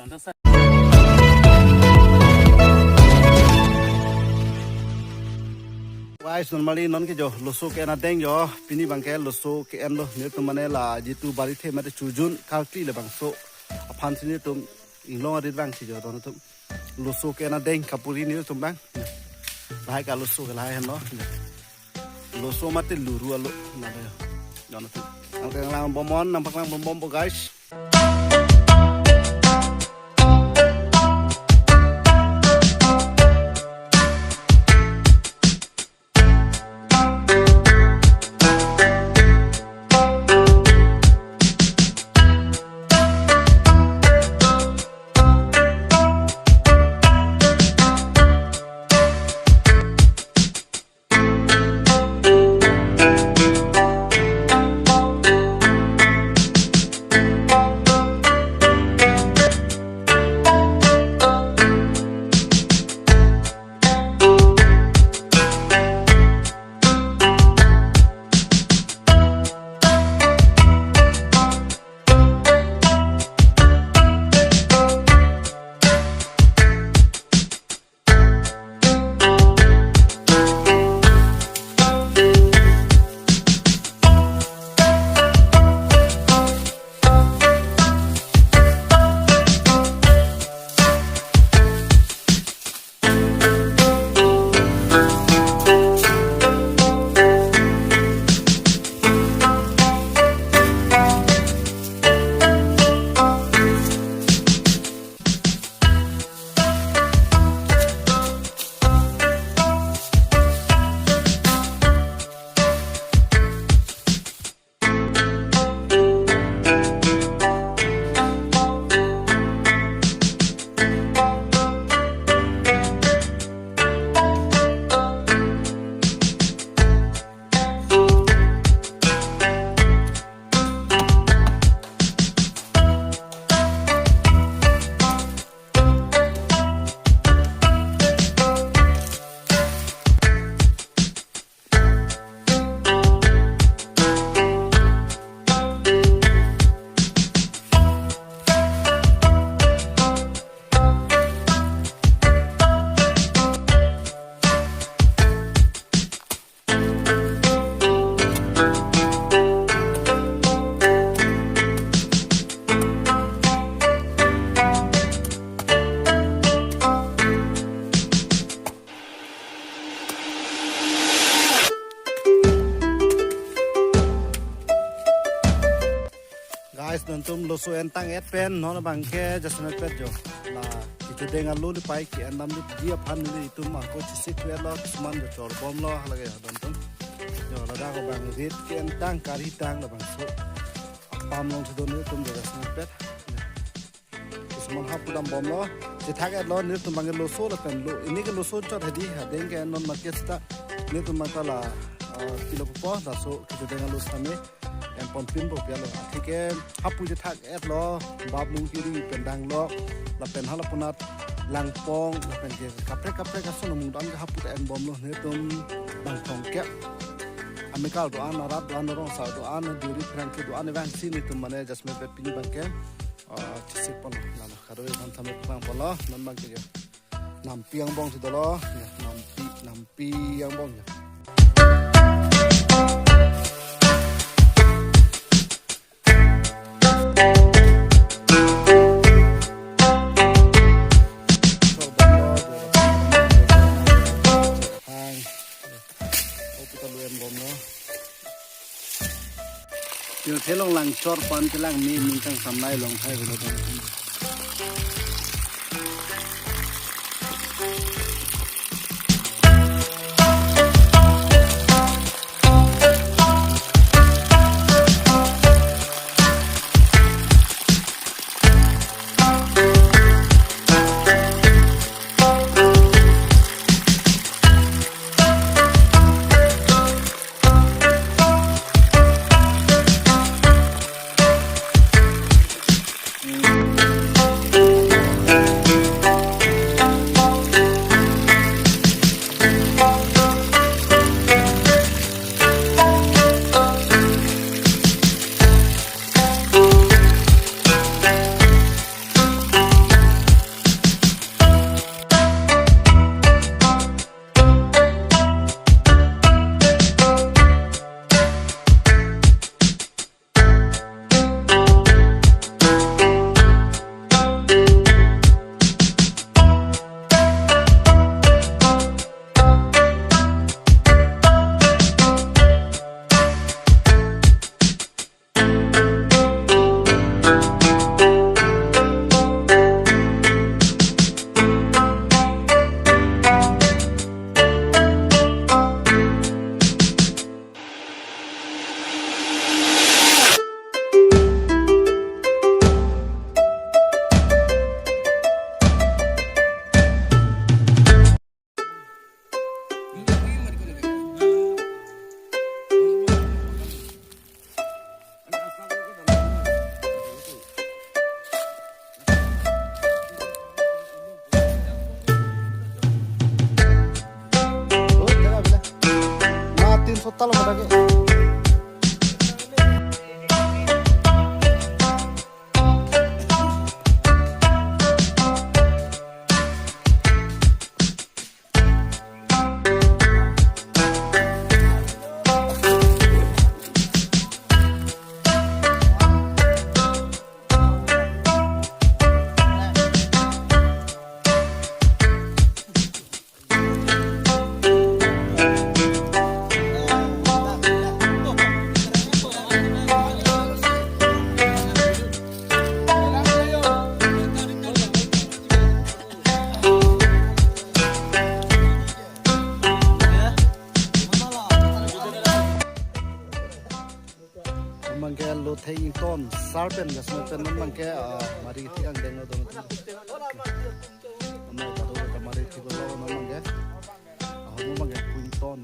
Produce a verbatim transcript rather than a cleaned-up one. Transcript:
Guys, normally non ke jo loso ke-en adeng jo, pini abang ke loso ke-enlo, netum mane la jitu barithe mate chujun kalti labangso aphan si netum inglong arit vangsi jo, don atum. Loso ke-en adeng kapuri netum abang. Lahai ke loso ke lahai henlo. Loso mate luru alo, nada jo. Don atum. Nangpaklang bom non, nangpaklang bom bom po, guys. Guys, nangtum loso entang et pen non abang ke jasemet pet jo. La kechedeng alo le pai ke-en dam le di aphan le itum ako chesik pet lo, kisman jo chor bomlo, halage nangtum. Jo ladak abang rit ke-entang kari tang labangso apam along si do netum jo jasemet pet. Kisman hapu dam bomlo, chethak-etlo, netum abang ke loso lapen lo, pini ke loso chot hedi, adeng ke non market sita, netum abang ta la, ah, kilo pupo, laso kechedeng alo sitame en ponpinpo pi alo. Atheke hapu chethak-etlo, bap mung kiri pen danglo, lapen hala punat langpong, lapen ke kaprek kaprek ason mung do-an ke hapu ta en bomlo, netum bang thomkep. Amikal do-an, arat do-an, arongsa do-an, duri pherangke do-an, vangsi netum mane jasemet pet pini abang ke, ah, chesik pon lalo. Kado-an tame pang polo, non abang ke jo. Nampi angbong si dolo, ya, nampi, nampi angbong ya. Hang. Oke, kita lu en bomlo. Yo, thelong lang chor pan kelang mi mi kang samnai long thai helo. Talo pada ke. Abangke lo theng ington sar pen gas pen abangke, ah, mari thik angdeng lo dong. Amai kado ka mari thik lo abangke. Ah, abangke pu ington.